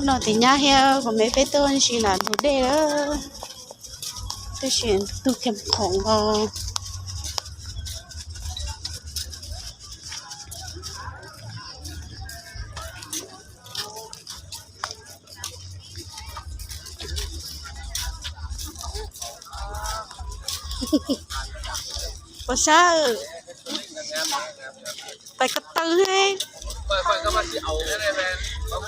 No tias nyab thiab kuv me peb tuaj ntsis nram ntug dej lawm, tab sis tus khiav khoom os. Puas sab, pais ko taw,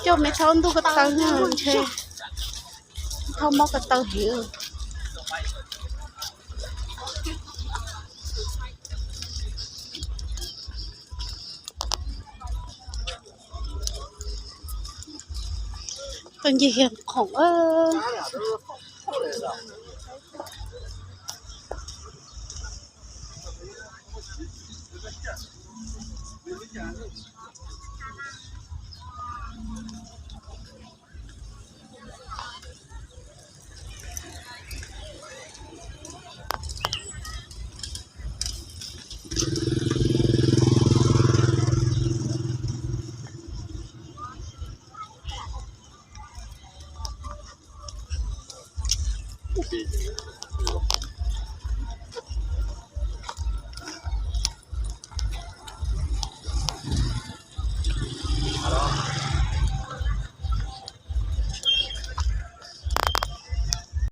coj me thaub ntuj ko taw, ntshe thaub mob ko taw heev. Tau ncig khiav khoom.